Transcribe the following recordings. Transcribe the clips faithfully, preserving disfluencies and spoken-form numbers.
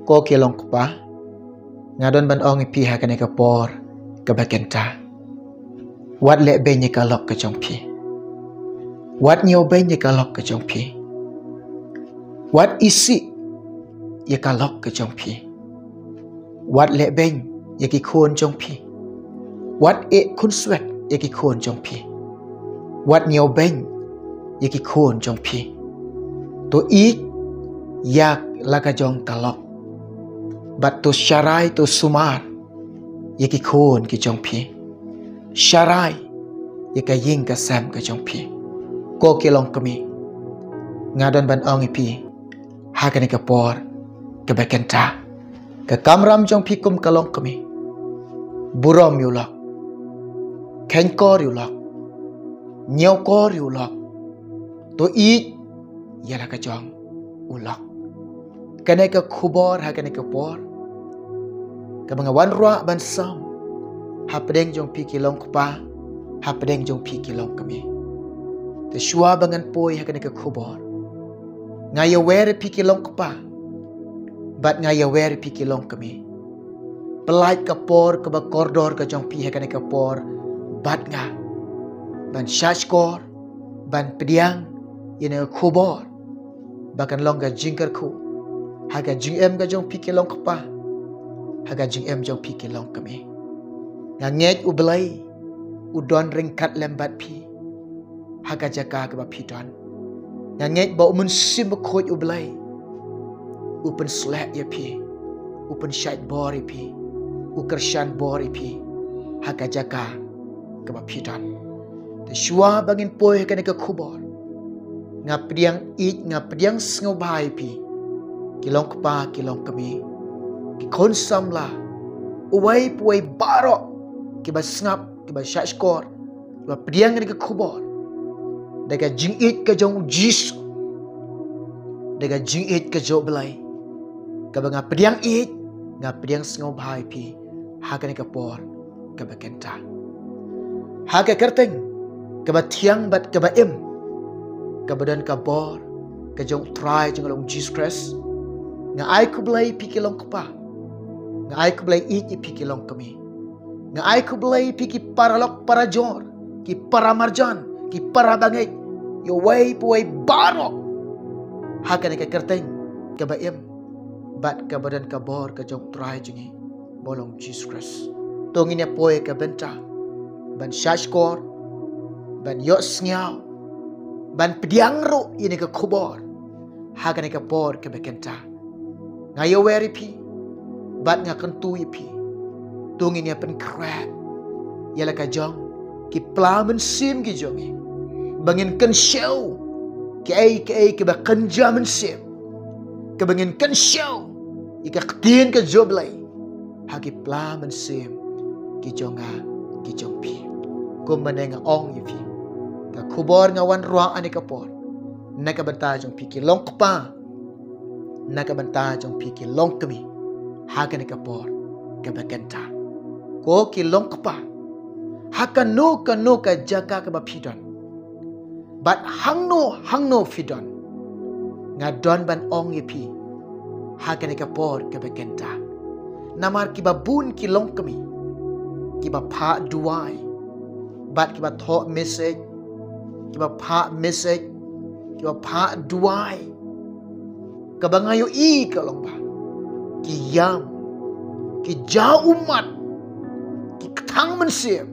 Ko ki long kpa, nga don ban ong ïa phi ha kane ka por kaba kynta. Wat leh beiñ ïa ka lok ka jong phi. Wat ñiew beiñ ïa ka lok ka jong phi. Wat isih ïa ka lok ka jong phi. Wat leh beiñ ïa ki khun jong phi. Wat ïeh khunswet ïa ki khun jong phi. Wat ñiew beiñ ïa ki khun jong phi. To ïeit ïa la ka jong ka lok. Bad to sharai, to sumar ïa ki khun ki jong phi. Sharai ïa ka ïing ka sem ka jong phi. Ko ki long kmie, nga don ban ong ïa phi ha kane ka por kaba kynta. Ka kamram jong phi kum ka long kmie, burom ïa u lok, kheiñ kor ïa u lok, ñiew kor ïa u lok, to ïeit ïa la ka jong u lok. Kane ka khubor ha kane ka por kaba nga wanrah ban sam hapdeng jong phi ki long kpa, hapdeng jong phi ki long kmie. Te shuwa ba ngan poi ha kane ka khubor, nga ïawer ïa phi ki long kpa bad nga ïawer ïa phi ki long kmie. Pynlait ka por kaba kordor ka jong phi ha kane ka por bad nga, ban shahshkor, ban pdiang ïa kane ka khubor, ba kan long ka jingkyrkhu ha ka jingim ka jong phi ki long kpa, ha ka jingim jong phi ki long kmie. Nga ngeit U Blei u don ryngkat lem bad phi ha ka jaka kaba phi don. Nga ngeit ba U Mynsiem Bakhuid U Blei u pynsleh ïa phi, u pynshait bor ïa phi, u kyrshan bor ïa phi ha ka jaka kaba phi don. Te shuwa ba ngin poi ha kane ka khubor, nga pdiang ïeit, nga pdiang sngewbha ïa phi ki long kpa, ki long kmie, ki khun samla, uwei pa uwei baroh kiba sngap, kiba shahshkor, kiba pdiang ïa ka khubor da ka jingïeit ka jong U Jisu, da ka jingïeit ka jong U Blei, kaba nga pdiang ïeit, nga pdiang sngewbha ïa phi ha kane ka por kaba kynta. Ha ka kyrteng kaba thiang bad kaba im, kaba don ka bor ka jong U Trai jong nga long Jisu Khrist, nga ai khublei ïa phi ki long kpa, nga ai khublei ïeit ïa phi ki long kmie. Nga ai khublei ïa phi ki paralok parajor, ki paramarjan, ki parabangeit, ïa uwei pa uwei baroh ha kane ka kyrteng kaba im bad kaba don ka bor ka jong U Trai jong ngi ba long Jisu Khrist. To ngin ïa poi ha ka bynta ban shahshkor, ban ïohsngew, ban pdiang ruh ïa kane ka khubor ha kane ka por kaba kynta. Nga ïawer ïa phi bad nga kyntu ïa phi, to ngin ïa pynkhreh ïa la ka jong ki pla mynsiem ki jong ngi, ba ngin kynshew kiei kiei kiba kynja mynsiem, kaba ngin kynshew ïa ka ktien ka jong U Blei ha ki pla mynsiem ki jong nga, ki jong phi. Kumba nga ong ïa phi, ka khubor nga wanrah ha kane ka por na ka bynta jong phi ki long kpa, na ka bynta jong phi ki long kmie ha kane ka por kaba kynta. Ko ki long kpa, ha kano kano ka jaka kaba phi don, bad hangno hangno phi don, nga don ban ong ïa phi ha kane ka por kaba kynta. Namar kiba bun ki long kmie kiba phah duwai bad kiba thoh message, kiba phah message, kiba phah duwai. Kaba nga ïohi ka long ba ki ïam, ki jaw ummat, ki kthang mynsiem,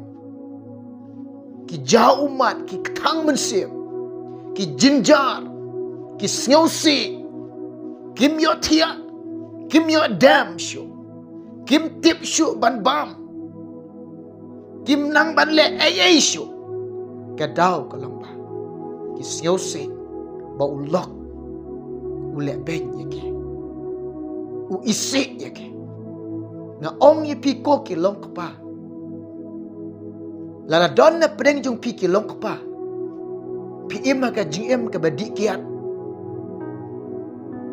ki jaw ummat, ki kthang mynsiem, ki jynjar, ki sngewsih, kim ïohthiah, kim ïohdem shuh, kim tip shuh ban bam, kim nang ban leh ei ei shuh. Ka daw ka long ba ki sngewsih ba u lok u leh beiñ ïa ki, u isih ïa ki. Nga ong ïa phi ko ki long kpa, lada don na pdeng jong phi ki long kpa, phi im ha ka jingim kaba dih kiad.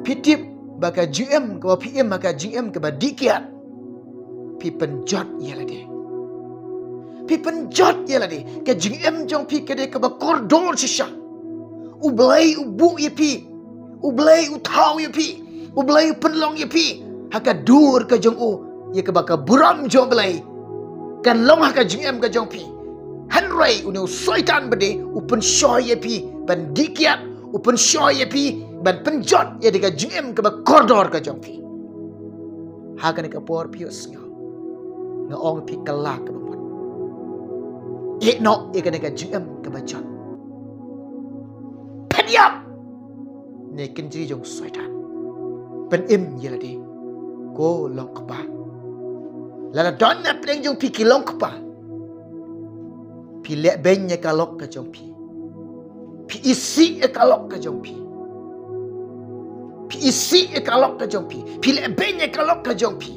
Phi tip ba ka jingim kaba phi im ha ka jingim kaba dih kiad, phi pynjot ïa lade. Phi pynjot ïa lade. Ka jingim jong phi ka dei kaba kordor shisha. U Blei u buh ïa phi, U Blei u thaw ïa phi, U Blei u pynlong ïa phi ha ka dur ka jong u, ïa kaba ka burom jong U Blei kan long ha ka jingim ka jong phi. Hynrei une u Soitan ba dei u pynshoi ïa phi ban dih kiad, u pynshoi ïa phi ban pynjot ïa ka jingim kaba kordor ka jong phi. Ha kane ka por phi ïohsngew, nga ong phi, kylla kaba mut. Ïeh noh ïa kane ka jingim kaba jot. Pynïap ne kynjri jong u Soitan. Pynim ïa lade ko longkpa. Lada don na pdeng jong phi ki longkpa, phi lehbeiñ ïa ka lok ka jong phi. Phi isih ïa ka lok ka jong phi. Phi isih ïa ka lok ka jong phi. Phi lehbeiñ ïa ka lok ka jong phi.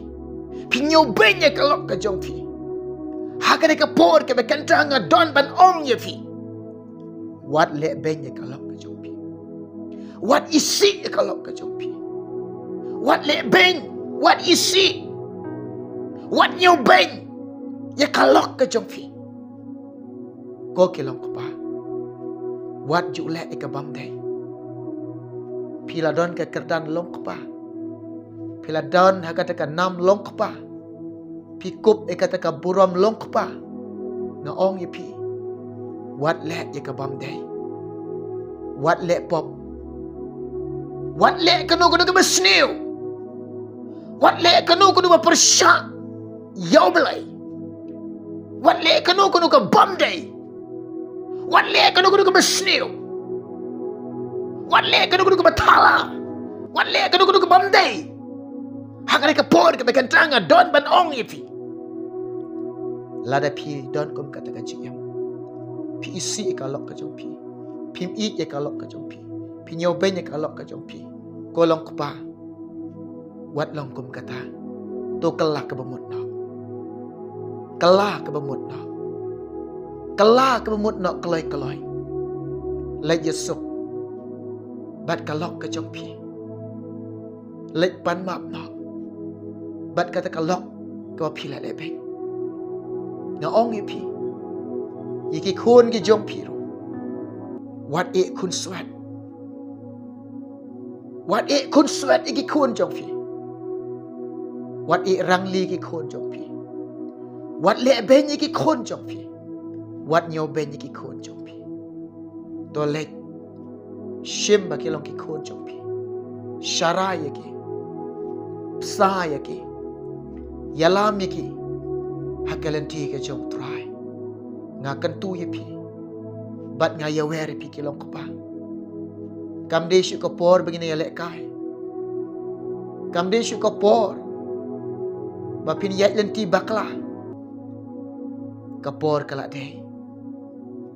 Phi ñiewbeiñ ïa ka lok ka jong phi. Ha kane ka por kaba kynta nga don ban ong ïa phi, wat lehbeiñ ïa ka lok ka jong phi. Wat isih ïa ka lok ka jong phi. Wat lehbeiñ, wat isih, wat ñiewbeiñ ïa ka lok ka jong phi. Ko ki longkpa, wat ju leh ïa ka bym dei. Phi la don ka kyrdan longkpa. Phi la don ha kata ka nam longkpa. Phi kup ïa kata ka burom longkpa. Nga ong ïa phi, wat leh ïa ka bym dei. Wat leh pop. Wat leh kano kano kaba sniew. Wat leh kano kano ba pyrshah ïa U Blei. Wat leh kano kano ka bym dei. Wat leh kano kano kaba sniew. Wat leh kano kano kaba thala. Wat leh kano kano ka bym dei. Ha kane ka por kaba kynta nga don ban ong ïa phi, lada phi don kum kata ka jingim, phi isih ïa ka lok ka jong phi, phim ïeit ïa ka lok ka jong phi, phi ñiewbeiñ ïa ka lok ka jong phi, ko longkpa, wat long kum kata. To kylla kaba mut noh. Kylla kaba mut noh. Kylla kaba mut noh kloi kloi. Leit ïasuk bad ka lok ka jong phi. Leit pan map noh bad kata ka lok kaba phi la lehbeiñ. Nga ong ïa phi, ïa ki khun ki jong phi ruh, wat ïeh khunswet. Wat ïeh khunswet ïa ki khun jong phi. Wat ïeh rangli ïa ki khun jong phi. Wat lehbeiñ ïa ki khun jong phi. Wat ñiewbeiñ ïa ki khun jong phi. To leit shim ba ki long ki khun jong phi. Sharai ïa ki. Bsa ïa ki. Ïalam ïa ki ha ka lynti ka jong U Trai. Nga kyntu ïa phi bad nga ïawer ïa phi ki longkpa. Kam dei shuh ka por ba ngin ïalehkai. Kam dei shuh ka por ba phin ïaid lynti bakla. Ka por ka la dei,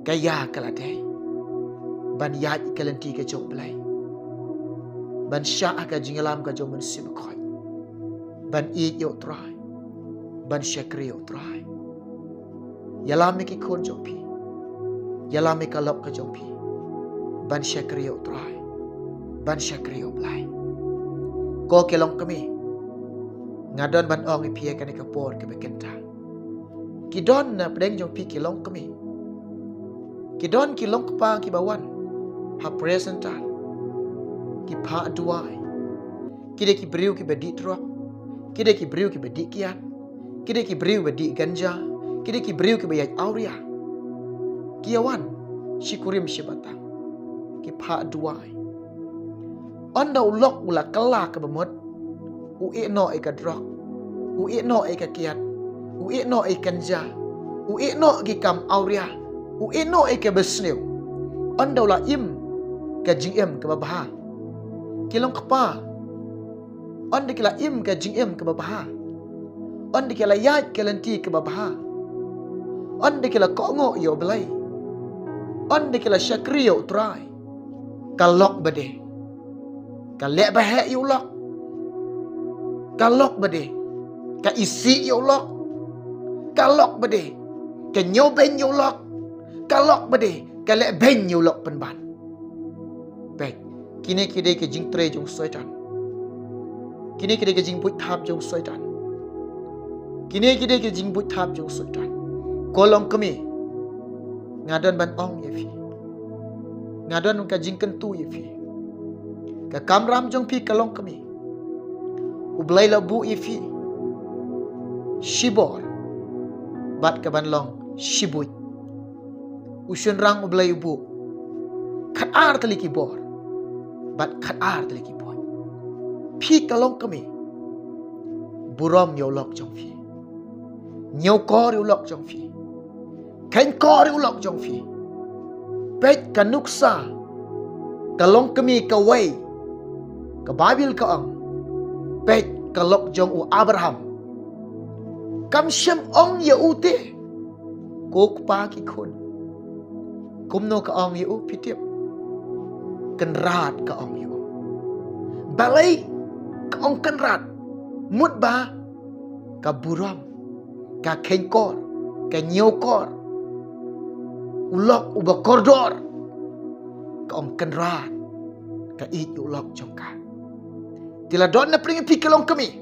ka ïa ka la dei ban ïaid ka lynti ka jong U Blei, ban shah ha ka jingïalam ka jong U Mynsiem Bakhuid, ban ïeit ïa U Trai, ban shakri ïa U Trai. Ïalam ïa ki khun jong phi. Ïalam ïa ka lok ka jong phi ban shakri ïa U Trai, ban shakri ïa U Blei. Ko ki longkmie, nga don ban ong ïa phi ha kane ka por kaba kynta, ki don na pdeng jong phi ki longkmie. Ki don ki longkpa kiba wan ha prayer center, ki phah duwai. Ki dei ki briew kiba dih drok. Ki dei ki briew kiba dih kiad. Ki dei ki briew ba dih ganja. Ki dei ki briew kiba ïaid awria. Ki ïawan shi kurim shi batang, ki phah duwai. Ynda u lok u la kylla kaba mut, u ïeh noh ïa ka drok, u ïeh noh ïa ka kiad, u ïeh noh ïa ka ganja, u ïeh noh ïa ki kam awria, u ïeh noh ïa kaba sniew. Ynda u la im ka jingim kaba bha, ki longkpa, ynda ki la im ka jingim kaba bha, ynda ki la ïaid ka lynti kaba bha, ynda ki la kohnguh ïa U Blei, ynda ki la shakri ïa U Trai, ka lok ba dei, ka leh ba heh ïa u lok. Ka lok ba dei, ka isih ïa u lok. Ka lok ba dei, ka ñiewbeiñ ïa u lok. Ka lok ba dei, ka lehbeiñ ïa u lok pynban. Peit, kine ki dei ki jingtrei jong u Soitan. Kine ki dei ki jingbuit thap jong u Soitan. Kine ki dei ki jingbuit thap jong u Soitan. Ko longkmie, nga don ban ong ïa phi, nga don ka jingkyntu ïa phi. Ka kamram jong phi ka longkmie, U Blei la buh ïa phi shibor bad ka ban long shibuit. U shynrang U Blei u buh khatar tylli ki bor bad khatar tylli ki buit. Phi ka longkmie, burom ïa u lok jong phi. Ñiewkor ïa u lok jong phi. Kheiñkor ïa u lok jong phi. Peit ka nuksa ka longkmie kawei. Ka Baibl ka ong, peit ka lok jong u Abraham. Kam shym ong ïa u te, ko kpa ki khun. Kumno ka ong ïa u, phi tip? Kynrad ka ong ïa u. Balei ka ong kynrad? Mut ba ka burom, ka kheiñkor, ka ñiewkor, u lok uba kordor. Ka ong kynrad, ka ïeit u lok jong ka. Te la don na pdeng phi ka longkmie,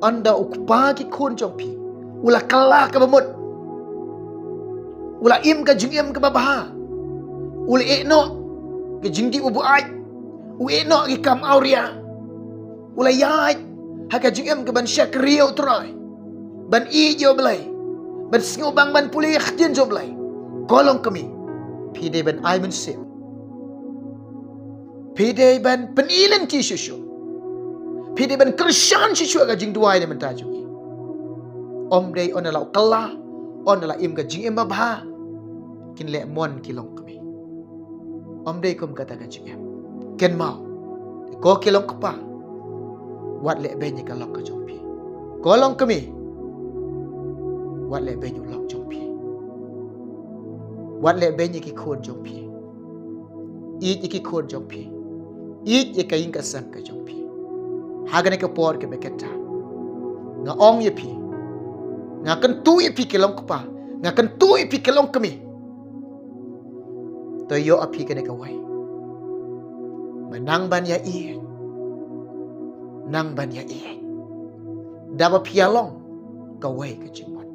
ynda u kpa ki khun jong phi u la kylla kaba mut, u la im ka jingim kaba bha, u la ïeh noh ka jingdih u buaid, u ïeh noh ki kam awria, u la ïaid ha ka jingim ka ban shakri ïa u Trai, ban ïeit ïa u Blei, ban sngewbang ban pule ïa ka ktien jong u Blei. Ko longkmie, phi dei ban ai mynsiem. Phi dei ban pyni lynti shuh shuh. Phi dei ban kyrshan shuh shuh ka jingduwai na bynta jong ngi. Ym dei ynda la kylla, ynda la im ka jingim babha, kin leh mon ki longkmie. Ym dei kum kata ka jingim. Kynmaw, ko ki longkpa, wat leh beiñ ïa ka lok ka jong phi. Ko longkmie, wat leh beiñ ïa u lok jong phi. Wat leh beiñ ïa ki khun jong phi. Ïeit ïa ki khun jong phi. Ïeit ïa ka ïing ka sem ka jong phi. Ha kane ka por kaba kata, nga ong ïa phi, nga kyntu ïa phi ki longkpa, nga kyntu ïa phi ki longkmie. To ïoh ïa phi kane kawei. Ba nang ban ïa ïeit, nang ban ïa ïeit, da ba phi ïa long kawei ka jingmut.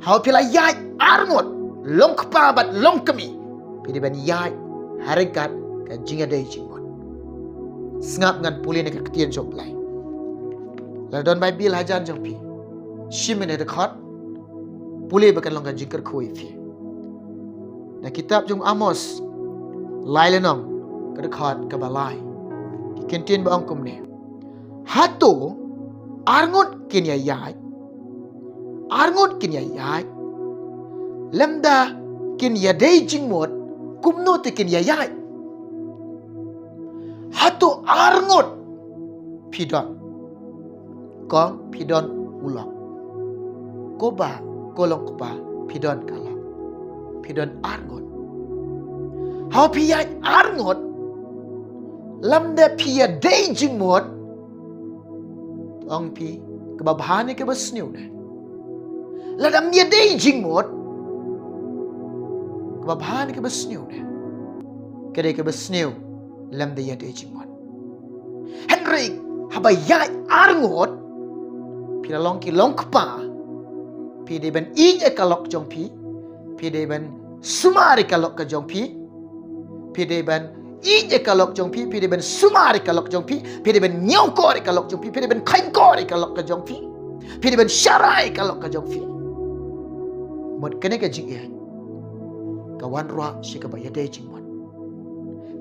Haba phi la ïaid arngut, longkpa bad longkmie, phi dei ban ïaid ha ryngkat ka jingïadei jingmut. Sngap, ngan pule na ka ktien jong u Blei. La don Baibl hajan jong phi, shim ïa kane ka dkhot, pule ba kan long ka jingkyrkhu ïa phi. Na kitab jong u Amos, lai lynnong, ka dkhot kaba lai. Ki kyntien ba ong kumne: Hato arngut kin ïa ïaid? Arngut kin ïa ïaid? Lymda kin ïadei jingmut, kumno te kin ïa ïaid? Hato arngut phi don? Kong, phi don u lok. Ko ba, ko longkpa, phi don ka lok. Phi don arngut. Haba phi ïaid arngut, lymda phi ïadei jingmut, ong phi, kaba bha ne kaba sniew ne? Lada ym ïadei jingmut, kaba bha ne kaba sniew ne? Ka dei kaba sniew lymda ïadei jingmut. Hynrei haba ïaid arngut, phi la long ki longkpa, phi dei ban ïeit ïa ka lok jong phi, phi dei ban sumar ïa ka lok ka jong phi, phi dei ban ïeit ïa ka lok jong phi, phi dei ban sumar ïa ka lok jong phi, phi dei ban ñiewkor ïa ka lok jong phi, phi dei ban kheiñkor ïa ka lok ka jong phi, phi dei ban sharai ïa ka lok ka jong phi. Mut kane ka jingïeit ka wanrah sha kaba ïadei jingmut.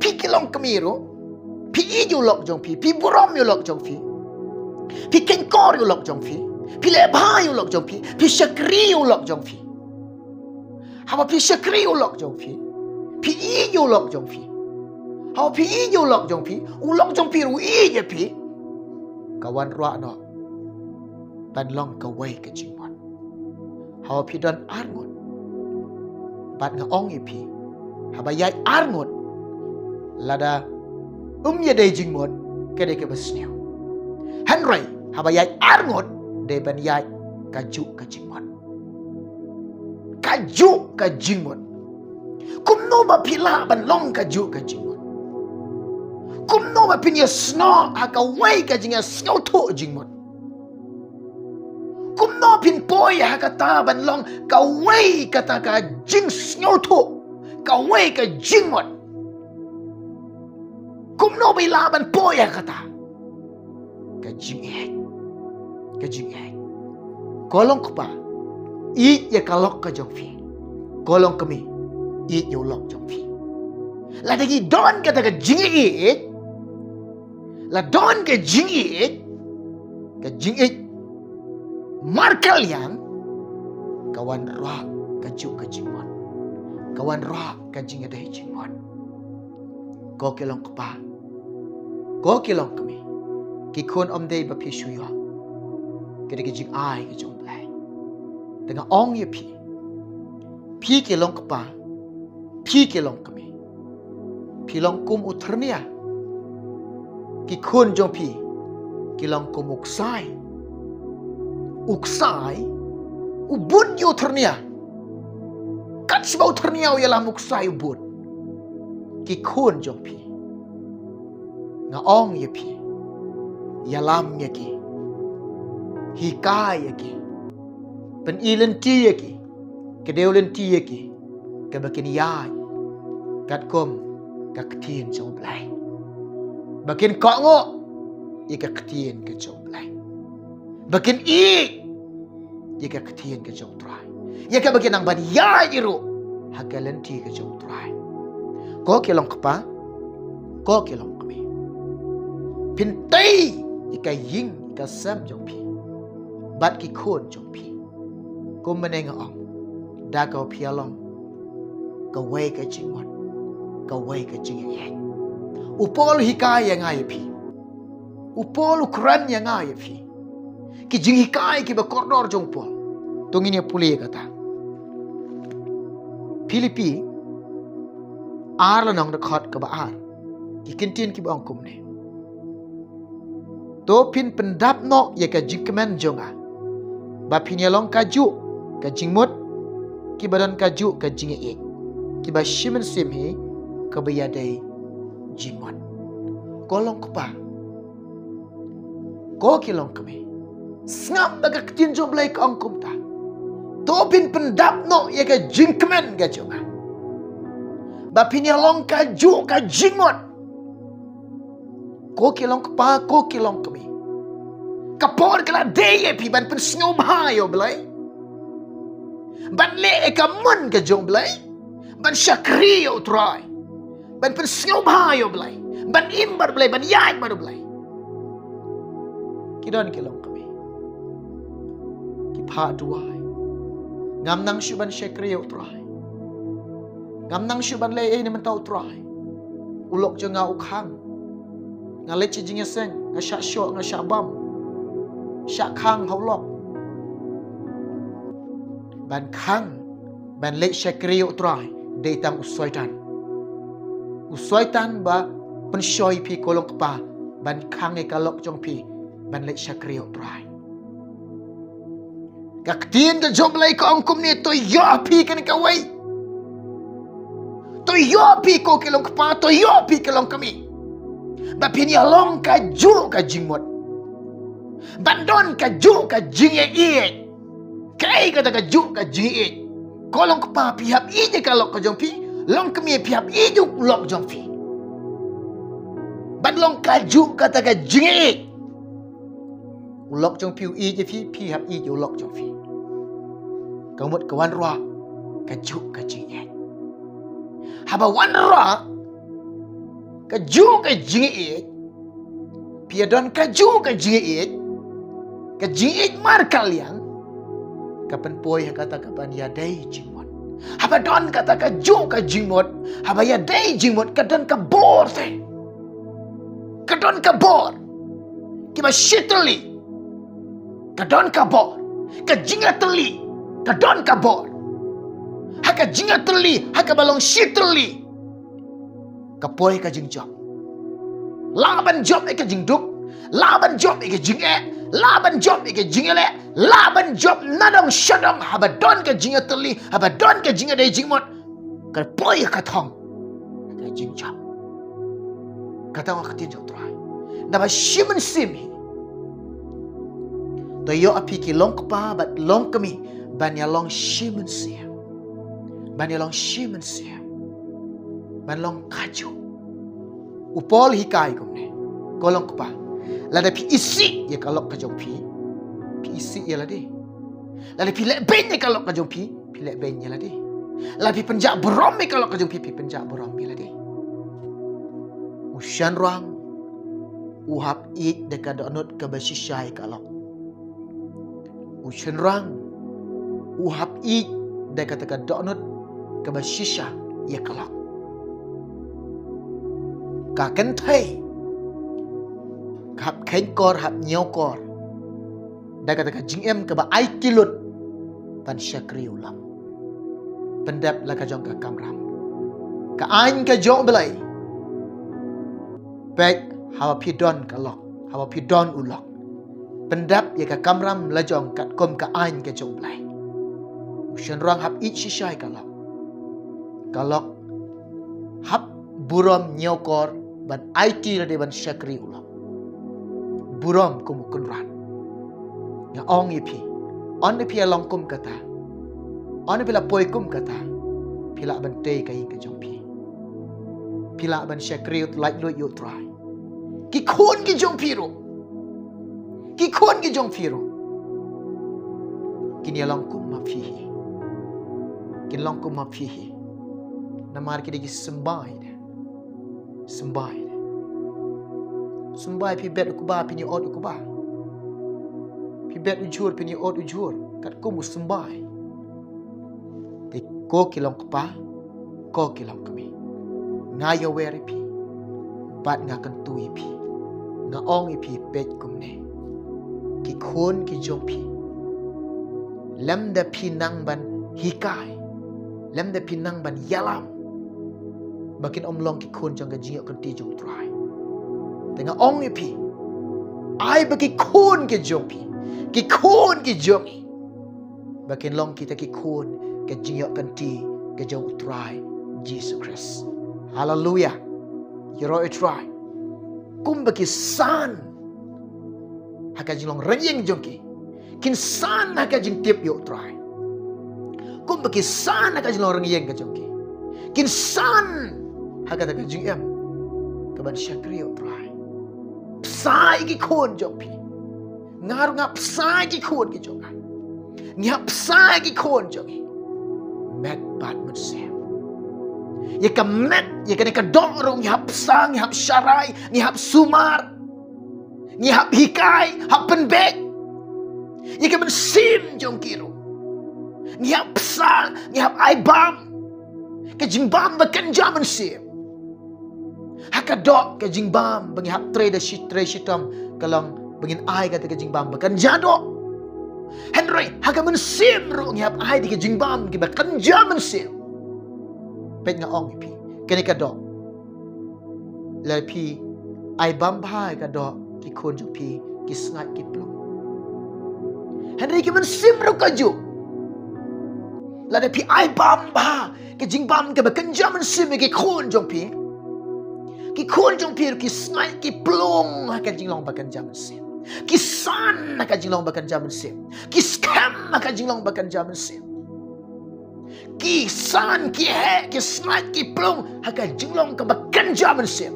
Phi ki longkmie ruh, phi ïeit ïa u lok jong phi, phi burom ïa u lok jong phi, phi kheiñkor ïa u lok jong phi, phi leh bha ïa u lok jong phi, phi shakri ïa u lok jong phi. Haba phi shakri ïa u lok jong phi, phi ïeit ïa u lok jong phi. Haba phi ïeit ïa u lok jong phi, u lok jong phi ruh u ïeit ïa phi. Ka wanrah noh ban long kawei ka jingmut. Haba phi don arngut, bad nga ong ïa phi, haba ïaid arngut, lada ym ïadei jingmut, ka dei kaba sniew. Hynrei haba ïaid arngut, dei ban ïaid kajuh ka jingmut. Kajuh ka jingmut. Kumno ba phi lah ban long kajuh ka jingmut? Kumno ba phin ïasnoh ha kawei ka jingïasngewthuh jingmut? Kumno phin poi ha kata ban long kawei kata ka jingsngewthuh, kawei ka jingmut? Kumno ba phi lah ban poi ha kata? ka jingïeit. Ka jingïeit. Ko long kpa, ïeit ïa ka lok ka jong phi. Ko long kmie, ïeit ïa u lok jong phi. Lada ngi don kata ka jingïeit, la don ka jingïeit, ka jingïeit markylliang, ka wanrah kajuh ka jingmut. Ka wanrah ka jingïadei jingmut. Ko ki long kpa, ko ki long kmie, ki khun ym dei ba phi shu ïoh. Ka dei ka jingai ka jong U Blei. Te nga ong ïa phi, phi ki long kpa, phi ki long kmie, phi long kum u thyrnia. Ki khun jong phi ki long kum u ksai. U ksai u bud ïa u thyrnia. Katba u thyrnia u ïalam, u ksai u bud. Ki khun jong phi, nga ong ïa phi, ïalam ïa ki, hikai ïa ki, pyni lynti ïa ki, kdew lynti ïa ki, kaba kin ïaid katkum ka ktien jong U Blei, ba kin kohnguh ïa ka ktien ka jong U Blei, ba kin ïeit ïa ka ktien ka jong U Trai, ïa kaba kin nang ban ïaid ruh ha ka lynti ka jong U Trai. Ko ki long kpa, ko ki long kmie, phin tei ïa ka ïing ka sem jong phi bad ki khun jong phi. Kumne nga ong, da kaba phi ïa long kawei ka jingmut, kawei ka jingïeit. U Paul u hikai ïa nga ïa phi, u Paul u kren ïa nga ïa phi ki jinghikai kiba kordor jong u Paul. To ngin ïa pule ïa kata. Philippi ar lynnong, dkhot kaba ar, ki kyntien kiba ong kumne: To phin pyndap noh ïa ka jingkmen jong nga, ba phin ïa long kajuh ka jingmut, kiba don kajuh ka jingïeit, kiba shi mynsiem hi, kaba ïadei jingmut. Ko long kpa, ko ki long kmie, sngap ba ka ktien jong U Blei ka ong kumta: To phin pyndap noh ïa ka jingkmen ka jong nga, ba phin ïa long kajuh ka jingmut. Ko ki long kpa, ko ki long kmie, ka por ka la dei ïa phi ban pynsngewbha ïa U Blei, ban leh ïa ka mon ka jong U Blei, ban shakri ïa U Trai, ban pynsngewbha ïa U Blei, ban im bad U Blei, ban ïaid bad U Blei. Ki don ki long kmie, ki phah duwai. Ngam nang shuh ban shakri ïa U Trai. Ngam nang shuh ban leh ei na bynta U Trai. U lok jong nga u khang. Nga leit sha jingïaseng, nga shah shoh, nga shah bam, shah khang ha u lok. Ban khang, ban leit shakri ïa U Trai, dei tang u Soitan. U Soitan ba pynshoi phi, ko long kpa, ban khang ïa ka lok jong phi ban leit shakri ïa U Trai. Ka ktien ka jong U Blei ka ong kumne: To ïoh phi kane kawei. To ïoh phi, ko ki long kpa, to ïoh phi, ki long kmie, ba phin ïa long kajuh ka jingmut, ban don kajuh ka jingïeit. Kaei kata kajuh ka jingïeit? Ko long kpa, phi hap ïeit ïa ka lok ka jong phi. Long kmie, phi hap ïeit ïa u lok jong phi, ban long kajuh kata ka jingïeit. U lok jong phi u ïeit ïa phi, phi hap ïeit ïa u lok jong phi. Ka mut ka wanrah kajuh ka jingïeit. Haba wanrah kajuh ka jingïeit, phi ïa don kajuh ka jingïeit, ka jingïeit markylliang, ka pynpoi ha kata ka ban ïadei jingmut. Haba don kata kajuh ka jingmut, haba ïadei jingmut, ka don ka bor te. Ka don ka bor. Kiba shi tylli, ka don ka bor. Ka jingïatylli, ka don ka bor. Ha ka jingïatylli, ha kaba long shi tylli, ka poi ka jingjop. Lah ban jop ïa ka jingduk, lah ban jop ïa ka jingeh, lah ban jop ïa ka jingïaleh, lah ban jop nadong shadong, haba don ka jingïatylli, haba don ka jingïadei jingmut, ka poi ka thong ka jingjop. Kata ka ktien jong U Trai. Naba shi mynsiem hi. To ïoh phi ki long kpa bad long kmie, ban ïa long shi mynsiem. Ban ïa long shi mynsiem. Ban long kajuh. U Paul hikai kumne: Ko long kpa, Lada phi isih ïa ka lok ka jong phi, phi isih ïa lade. Lada phi leh beiñ ïa ka lok ka jong phi, phi leh beiñ ïa lade. Lada phi pynjah burom ïa ka lok ka jong phi, phi pynjah burom ïa lade. U shynrang u hap ïeit da ka dohnud kaba shisha ïa ka lok. U shynrang u hap ïeit da kata ka dohnud kaba shisha ïa ka lok. Ka kynthei ka hap kheiñ kor, hap ñiew kor da kata ka jingim kaba aiti lut ban shakri u lok. Pyndep la ka jong ka kamram. Ka aiñ ka jong U Blei. Peit, haba phi don ka lok, haba phi don u lok, pyndep ïa ka kamram la jong katkum ka aiñ ka jong U Blei. U shynrang hap ïeit shisha ïa ka lok. Ka lok hap burom ñiew kor ban aiti lade ban shakri u lok. Burom kum u kynrad. Nga ong ïa phi, ynda phi ïa long kum kata, ynda phi la poi kum kata, phi lah ban tei ka ïing ka jong phi. Phi lah ban shakri u laitluid ïa U Trai. Ki khun ki jong phi ruh, ki khun ki jong phi ruh kin ïa long kum ma phi hi. Kin long kum ma phi hi. Namar ki dei ki symbai de. Symbai de. Symbai, phi bet u kba, phin ïa ot u kba. Phi bet u jhur, phin ïa ot u jhur. Katkum u symbai. Te ko ki long kpa, ko ki long kmie, nga ïawer ïa phi bad nga kyntu ïa phi. Nga ong ïa phi, peit kumne. Ki khun ki jong phi, lymda phi nang ban hikai, lymda phi nang ban ïalam, ba kin ym long ki khun jong ka jingïoh kynti jong U Trai. Te nga ong ïa phi, ai ba ki khun ki jong phi, ki khun ki jong ngi, ba kin long kita ki khun ka jingïoh kynti ka jong U Trai Jisu Khrist. Haleluia. Ïaroh ïa U Trai. Kumba ki san ha ka jinglong ryngïeng jong ki, kin san ha ka jingtip ïa U Trai. Kumba ki san ha ka jinglong ryngïeng ka jong ki, kin san ha kata ka jingim kaban shakri ïa U Trai. Bsa ïa ki khun jong phi. Nga ruh nga bsa ïa ki khun ki jong nga. Ngi hap bsa ïa ki khun jong ngi. Met bad mynsiem. Ïa ka met, ïa kane ka doh ruh ngi hap bsa, ngi hap sharai, ngi hap sumar, ngi hap hikai, hap pynbeit ïa ka mynsiem jong ki ruh. Ngi hap bsa, ngi hap ai bam ka jingbam ba kynja mynsiem. Ha ka doh ka jingbam ba ngi hap trei da shi-, trei shitom, ka long ba ngin ai kata ka jingbam ba kynja doh. Hynrei ha ka mynsiem ruh ngi hap ai da ka jingbam kiba kynja mynsiem. Peit, nga ong ïa phi, kane ka doh, lada phi ai bam bha ïa ka doh, ki khun jong phi ki sngaid ki plung. Hynrei ki mynsiem ruh kajuh. Lada phi ai bam bha ka jingbam kaba kynja mynsiem ïa ki khun jong phi, ki khun jong phi ruh ki sngaid ki plung ha ka jinglong ba kynja mynsiem. Ki san ha ka jinglong ba kynja mynsiem. Ki skhem ha ka jinglong ba kynja mynsiem. Ki san, ki heh, ki sngaid ki plung ha ka jinglong kaba kynja mynsiem.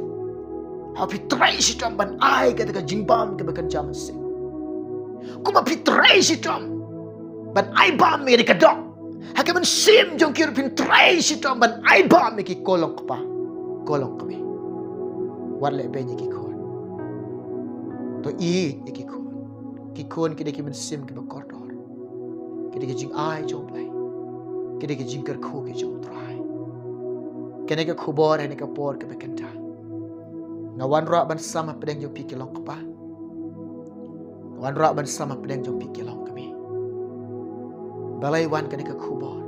Haba phi trei shitom ban ai kata ka jingbam kaba kynja mynsiem. Kumba phi trei shitom ban ai bam ïa ka doh, ha ka mynsiem jong ki ruh phin trei shitom ban ai bam ïa ki, ko long kpa, ko long kmie. Wat leh beiñ ïa ki khun. To ïeit ïa ki khun. Ki khun ki dei ki mynsiem kiba kordor. Ki dei ki jingai jong U Blei. Ki dei ki jingkyrkhu ki jong U Trai. Kane ka khubor ha kane ka por kaba kynta, nga wanrah ban sam hapdeng jong phi ki long kpa. Nga wanrah ban sam hapdeng jong phi ki long kmie. Balei wan kane ka khubor?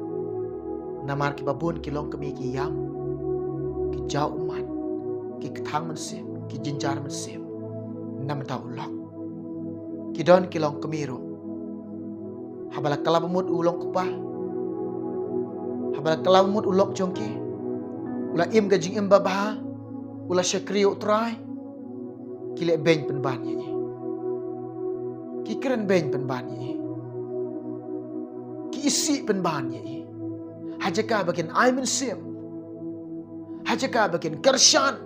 Namar kiba bun ki long kmie ki ïam, ki jaw ummat, ki kthang mynsiem, ki jynjar mynsiem na bynta u lok. Ki don ki long kmie ruh, haba la kylla ba mut u long kpa, haba la kylla ba mut u lok jong ki, u la im ka jingim babha, u la shakri ïa U Trai, ki leh beiñ pynban ïa i. Ki kren beiñ pynban ïa i. Ki isih pynban ïa i. Ha jaka ba kin ai mynsiem, ha jaka ba kin kyrshan,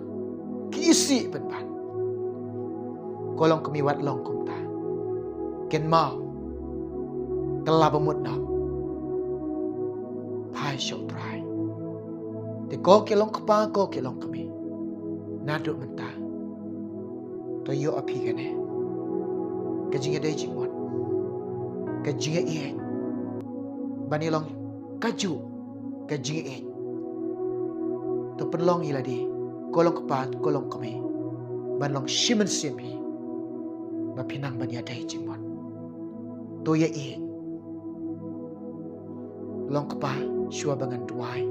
ki isih pynban. Ko longkmie wat long kumta. Kynmaw, kylla ba mut noh. Phai sha U Trai. Te ko ki longkpa, ko ki longkmie, naduh mynta to ïoh ïa phi kane ka jingïadei jingmut, ka jingïaieit, ban ïalong kajuh ka jingïaieit. To pynlong ïa lade, ko longkpa, ko longkmie, ban long shi mynsiem hi ba phi nang ban ïadei jingmut. To ïaieit. Longkpa, shuwa ba ngan duwai,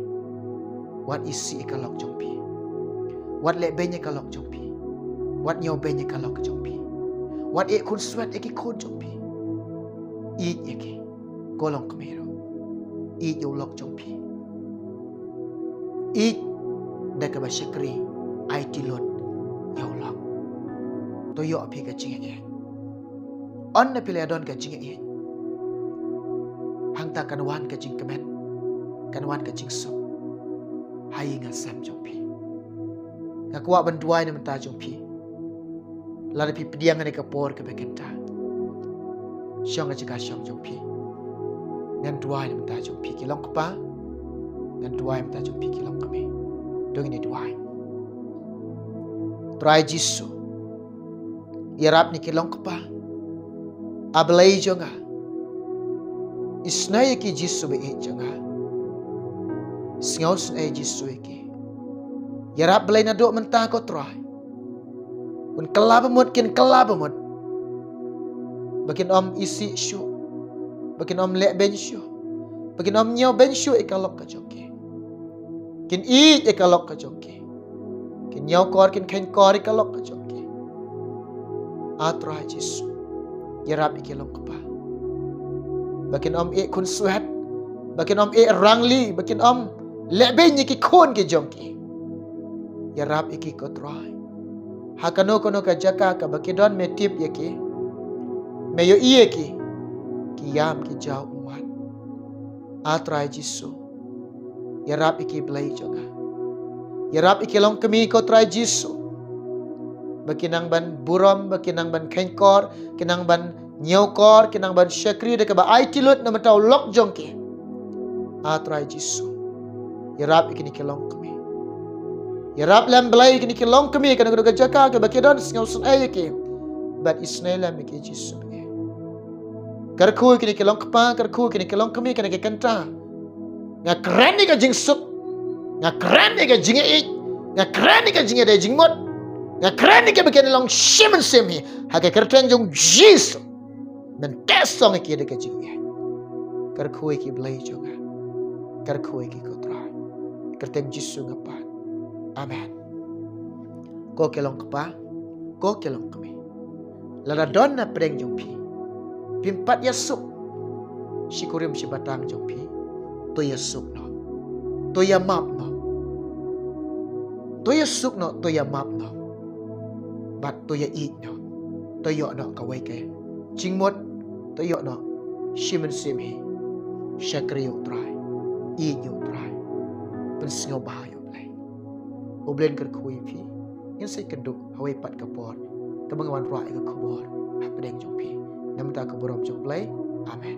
wat isih ïa ka lok jong phi. Wat lehbeiñ ïa ka lok jong phi. Wat ñiewbeiñ ïa ka lok jong phi. Wat ïeh khunswet ïa ki khun jong phi. Ïeit ïa ki. Ko longkmie ruh, ïeit ïa u lok jong phi. Ïeit da kaba shakri, aiti lut ïa u lok. To ïoh ïa phi ka jingïaieit. Ynda phi la don ka jingïaieit, hangta kan wan ka jingkmen, kan wan ka jingsuk ha ïing ha sem jong phi. Nga kwah ban duwai na bynta jong phi. Lada phi pdiang ha kane ka por kaba kynta, shong ha jaka shong jong phi. Ngan duwai na bynta jong phi ki longkpa, ngan duwai na bynta jong phi ki longkmie. To ngin ïa duwai. Trai Jisu, ïarap ïa ki longkpa. A Blei jong nga, isnei ïa ki Jisu ba ïeit jong nga. Sngewsynei Jisu ïa ki. Ïarap Blei naduh mynta ko Trai. Un kylla ba mut, kin kylla ba mut. Ba kin ym isih shuh. Ba kin ym lehbeiñ shuh. Ba kin ym ñiewbeiñ shuh ïa ka lok ka jong ki. Kin ïeit ïa ka lok ka jong ki. Kin ñiewkor, kin kheiñkor ïa ka lok ka jong ki. A Trai Jisu, ïarap ïa ki longkpa. Ba kin ym ïeh khunswet, ba kin ym ïeh rangli, ba kin ym lehbeiñ ïa ki khun ki jong ki. Ïarap ïa ki ko Trai. Ha kano kano ka jaka kaba ki don me tip ïa ki. Me ïohi ïa ki. Ki ïam ki jaw ummat. A Trai Jisu, ïarap ïa ki Blei jong nga. Ïarap ïa ki longkmie ko Trai Jisu. Ba ki nang ban burom, ba ki nang ban kheiñkor, ki nang ban ñiewkor, ki nang ban shakri da kaba aiti lut na bynta u lok jong ki. A Trai Jisu, ïarap ïa kine ki longkmie. Ïarap lem Blei ïa kine ki longkmie, kano kano ka jaka kaba ki don, sngewsynei ïa ki. Bad isnei lem ïa ki Jisu. Kyrkhu ïa kine ki longkpa, kyrkhu ïa kine ki longkmie, kane ka kynta. Nga kren ïa ka jingsuk. Nga kren ïa ka jingïaieit. Nga kren ïa ka jingïadei jingmut. Nga kren ïa kaba kin long shi mynsiem hi. Ha ka kyrteng jong Jisu. Men teh song ïa ki da ka jingïaieit. Kyrkhu ïa ki Blei jong nga. Kyrkhu ïa ki ko Trai. Kyrteng Jisu nga pan. Amen. Ko ki longkpa, ko ki longkmie. Lada don na pdeng jong phi, phim pat ïasuk shi kurim shi batang jong phi, to ïasuk noh. To ïamap noh. To ïasuk noh, to ïamap noh. Bad to ïaieit noh. To ïoh noh kawei ka jingmut, to ïoh noh shi mynsiem hi. Shakri ïa u Trai. Ïeit ïa u Trai. Pynsngewbha ïa u Blei. U Blei un kyrkhu ïa phi. Ngin sa ïakynduh ha kawei pat ka por kaba ngan wanrah ïa ka khubor hapdeng jong phi. Na bynta ka burom jong u Blei. Amen.